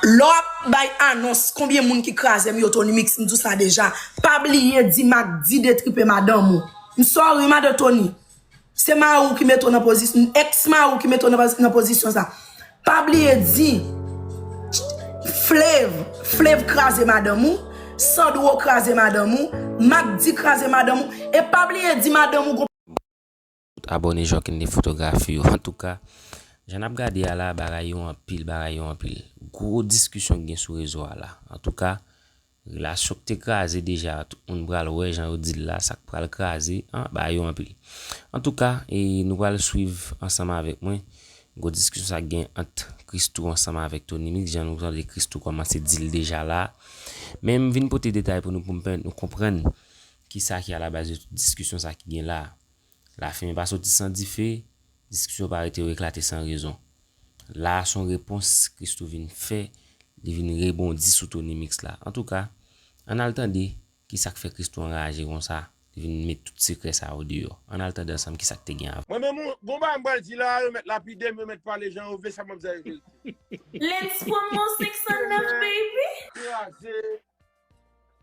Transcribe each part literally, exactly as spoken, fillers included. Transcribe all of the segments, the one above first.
Lè w ap bay anons konbyen moun ki kraze m yo, Tony Mix, m di w sa deja. Pa bliye di Mack D detripe madanm ou. M sorry, madan Tony. Se mari w ki mete w nan pozisyon, ex mari w ki mete w nan poz- nan pozisyon sa. Pa bliye di Flav, Flav kraze madanm ou, Sandro kraze madanm ou, Mack D kraze madanm ou, e pa bliye di madanm ou gon tout abòne Jockenn de Fotografi yo. Antouka, jan n ap gade a la, bagay yo anpil, bagay yo anpil. Gwo diskisyon k gen sou rezo a la. Antouka, relasyon k te kraze deja, tout moun pral wè jan yo di l la, sa k pral kraze, an, bagay yo anpil. Antouka, e nou pral swiv ansanm avèk mwen gwo diskisyon sa k gen ant Christoo ansanm avèk Tony Mix, jan nou tande Christoo kòmanse di l deja la. Men m vin pote detay pou nou, pou m pèmèt nou konprann kisa ki alabaz de tout diskisyon sa ki gen la. Lafimen pa soti san dife, diskisyon pa rete yo eklate san rezon. La a se yon repons Christoo vin fè, li vin rebondi sou Tony Mix la. Antouka, ann al tande kisa k fè Christoo anraje konsa, li vin met tout sekrè sa yo deyò. Ann al tande ansanm kisa k te gen avan. Mwen menm, gon bagay m pral di la, yo mèt lapide m, yo mèt pale jan yo vle, sa m ap di a e verite. Lens promo six oh nine, baby. Kraze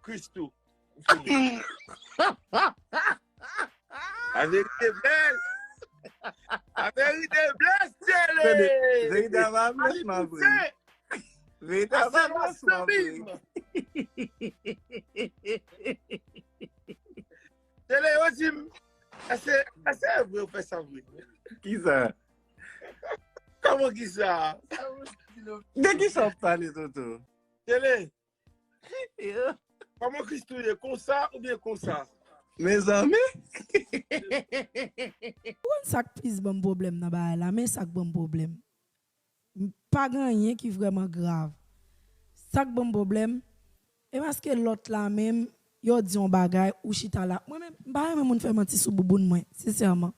Christoo. Laverite blès. Laverite blès, Tele. Tande, verite a pa blès, ma vre. Verite a pa blès, ma vre. Tele, yo di m, èske, èske se vre ou fè sa vre? Kisa? Kòman kisa? De kisa w ap pale, Toto? Tele. Kòman Christoo ye, konsa oubyen konsa? Mezanmi. Ou konn sa k plis ban m pwoblèm nan bagay la, men sa k ban m pwoblèm. M pa gen anyen ki vrèman grav. Sa k ban m pwoblèm, e paske lòt la menm, yo di yon bagay, ou chita la. Mwen menm, m pa renmen moun fè manti sou bouboun mwen, sensèman.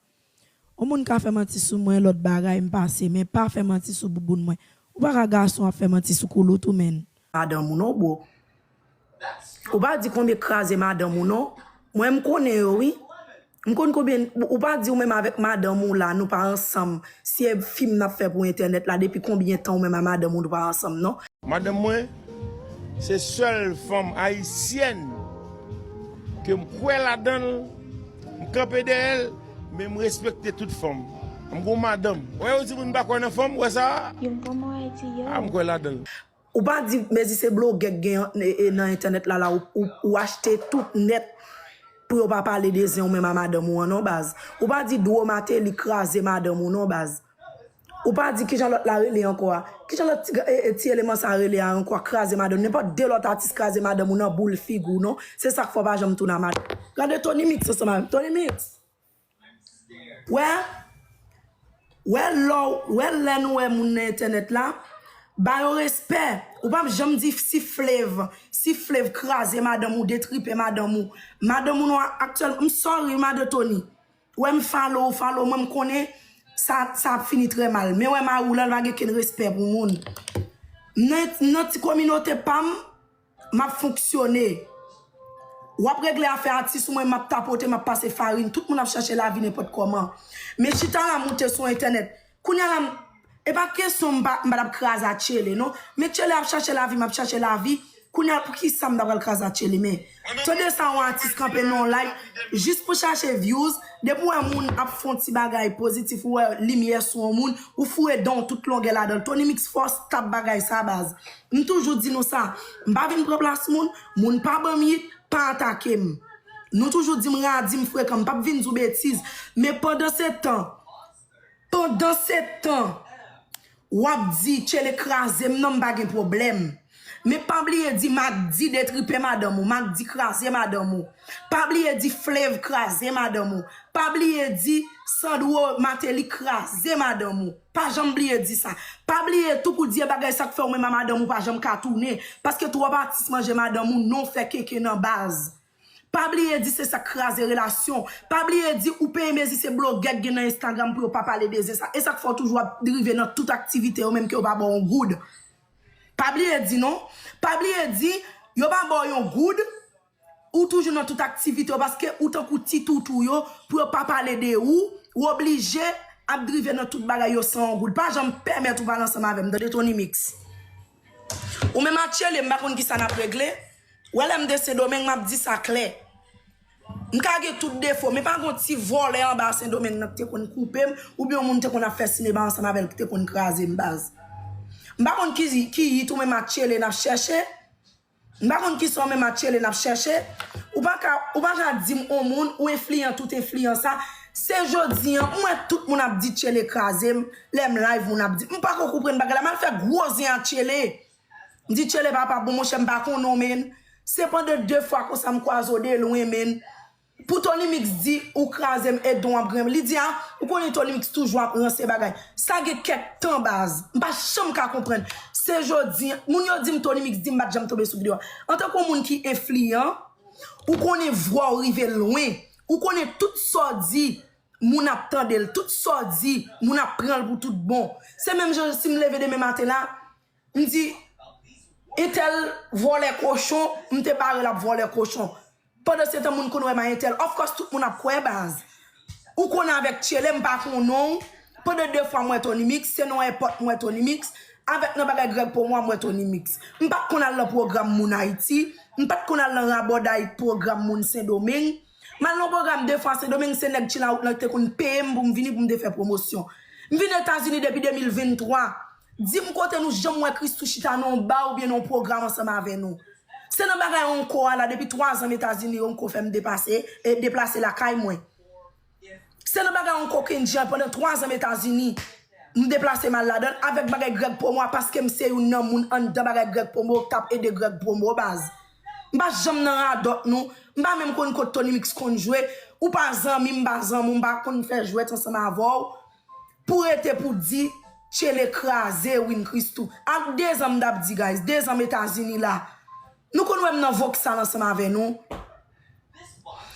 Yon moun ka fè manti sou mwen, lòt bagay, m pase, men pa fè manti sou bouboun mwen. Ou pa ka gason ap fè manti sou koulout ou, menn. Madanm ou non, bro. Ou pa di konbyen kraze madanm ou non. Mwen, m konnen yo, wi. M konn konbyen, ou pa di ou menm avèk madanm ou la, nou pa ansanm. Si e fim n ap fè pou entènèt la, depi konbyen tan ou menm a madanm ou nou pa ansanm, non? Madanm mwen, se sèl fanm ayisyèn ke m kwè ladan l, m kanpe dèyè l, men m respekte tout fanm. M gon madanm. Wè yo di moun pa kwè nan fanm, wè sa? Young Promo I D, yo. A, m kwè ladan l. Ou pa di, mezi se blogè k gen e, e, nan entènèt la, la, ou, ou, ou achte tout nèt pou yo pa pale de zen ou menm a madanm ou an, non, baz. Ou pa di Dwo Martelly kraze madanm ou, non, baz. Ou pa di kijan lòt la rele ankò a. Kijan lòt ti, e, e, ti eleman sa rele a ankò a, kraze madanm. Nenpòt de lòt atis kraze madanm ou nan boul figi w, non. Se sa k fè w pa janm tounen a madanm. Gade Tony Mix ansanm avè m. Tony Mix. Wè, wè lè w, wè lè nou wè moun nan entènèt la, ba yo respè. Ou p ap janm di si Flav, si Flav kraze madanm ou, detripe madanm ou. Madanm ou non aktyèl, m sorry, madan Tony. Wè m follow, ou follow mwen, m konnen sa, sa ap fini trè mal. Men wè mari w la, l pa gen kenn respè pou moun. Nan, nan ti kominote pa m, m ap fonksyone. W ap regle afè atis ou, mwen m ap tapote, m ap pase farin. Tout moun ap chache lavi nenpòt kòman. Men chita la moute sou entènèt. Kounye a la, m, e pa kesyon m pa, m pa t ap kraze a Tchele, non. Men Tchele ap chache lavi, m ap chache lavi. Kounye a, poukisa m ta pral kraze a Tchele? Men, tande sa yon atis kanpe nan yon live, jis pou chache views. Depi w wè moun ap fè yon ti bagay pozitif, ou wè limyè sou yon moun, ou foure dan w tout longè ladan l. Tony Mix fò stop bagay sa, baz. M toujou di nou sa. M pa vin pran plas moun, moun pa ban m yit, pa atake m. Nou toujou di m radi, m frekan, m p ap vin di w betiz. Men pandan se tan, pandan se tan, w ap di Tchele kraze m, non, m pa gen pwoblèm. Men pa bliye di Mack D detripe madanm ou, Mack D kraze madanm ou. Pa bliye di Flav kraze madanm ou. Pa bliye di Sandro Martelly kraze madanm ou. Pa janm bliye di sa. Pa bliye tou pou di e bagay sa k fè ou menm a madanm ou pa janm ka tounen. Paske twòp atis manje madanm ou, non fè kenken nan baz. Pa bliye di se sa k kraze relasyon. Pa bliye di ou peye mezi se blogè k gen nan Instagram pou yo pa pale de zen sa. E sa k fè w toujou ap rive nan tout aktivite yo menm ke yo pa ba w yon goud. Pa bliye di non. Pa bliye di yo pa ba w yon goud. Ou toujou nan tout aktivite yo paske ou tankou ti toutou yo pou yo pa pale de ou. Ou oblije ap drive nan tout bagay yo san yon goud. Pa janm pèmèt ou pale ansanm avè m. Tande Tony Mix. Ou menm ak Tchele, m pa konn kisa n ap regle. Wè lè m de Sendomeng, m ap di sa klè. M ka gen tout defo, men pa gon ti vòlè anba Sendomeng nan ki te konn koupe m, oubyen yon moun te konn ap fè sinema ansanm avè l ki te konn kraze m baz. M pa konn ki, ki yit ou menm ak Tchele n ap chèche. M pa konn kisa w menm ak Tchele n ap chèche. Ou pa ka, ou pa ka di m on moun, ou enfliyan tout enfliyan sa. Se jodi an, m wè tout moun ap di Tchele kraze m, lè m live moun ap di. M pa ko konprann bagay la, m al fè gwo zen ak Tchele. M di Tchele papa, bon monchè, m pa konnen w, men. Se pandan de fwa konsa m kwaze w de lwen, men. Pou Tony Mix di ou kraze m e don ap grenn. Li di a, ou konnen Tony Mix toujou ap ranse bagay. Sa gen kèk tan baz. M pa janm ka konprann. Se jodi, moun yo di m Tony Mix di m pa t janm tonbe sou videyo a. Antanke yon moun ki enfliyan, ou konnen vwa w rive lwen. Ou konnen tout sa w di, moun ap tande l. Tout sa w di, moun ap pran l pou tout bon. Se menm jan si m leve demen maten la, m di, entèl vòlè kochon, m te bare l ap vòlè kochon. Pandan se tan moun konn wè m a entèl. Of course, tout moun ap kwè baz. Ou konn avèk Tchele, m pa konnen w. Pandan de fwa m wè Tony Mix, se nan èpòt m wè Tony Mix. Avèk nan bagay Greg Pomo a m wè Tony Mix. M pa t konn al nan pwogram moun Ayiti. M pa t konn al nan rabòday pwogram moun Sendomeng. M al nan pwogram de fwa Sendomeng, se nèg Chilawout lan ki te konn peye m pou m vini pou m te fè pwomosyon. M vin Etazini depi de mil venntwa. Di m kote nou janm wè Christoo chita nan yon ba oubyen nan yon pwogram ansanm avè nou. Se nan bagay Onko a la, depi twa zan m Etazini, Onko fè m depase, e deplase lakay mwen. Se nan bagay Onko Kendji a, pandan twa zan m Etazini, m deplase m al ladan l, avèk bagay Greg Pomo a, paske m se youn nan moun anndan bagay Greg Pomo k t ap ede Greg Pomo baz. M pa janm nan radòt nou, m pa menm konn kot Tony Mix konn jwe, ou pa zanmi m, m pa zanmi w, m pa konn fè jwèt ansanm avè w. Pou rete pou di, Tchele kraze Win Christoo. Ak de zan m t ap di, guys, de zan m Etazini la. Nou konn wè m nan Vauxhall ansanm avè nou.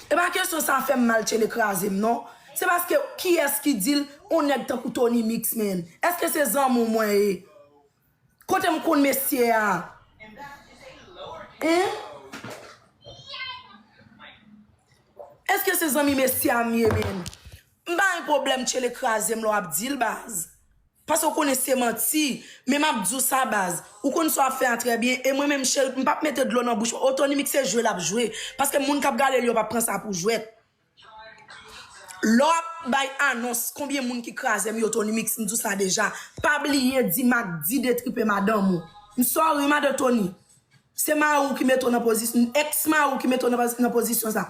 E pa kesyon sa fè m mal Tchele kraze m, non. Se paske kiyès ki di l, on nèg tankou Tony Mix, man? Èske se zanmi w mwen ye? Kote m konn mesye a? Hein? Èske se zanmi mesye a m ye, man? M pa gen pwoblèm Tchele kraze m lè w ap di l, baz. Paske w konnen se manti, men m ap di w sa, baz. Ou konn sa w ap fè a trè byen, e mwen menm, cheri, m p ap mete dlo nan bouch mwen. O, Tony Mix se jwe l ap jwe, paske moun k ap gade l yo p ap pran sa pou jwèt. Lè w ap bay anons konbyen moun ki kraze m yo, Tony Mix, m di w sa deja. Pa bliye di Mac D detripe madanm ou. M sorry, madan Tony. Se mari w ki mete w nan pozisyon, èks mari w ki mete w nan poz-, nan pozisyon sa.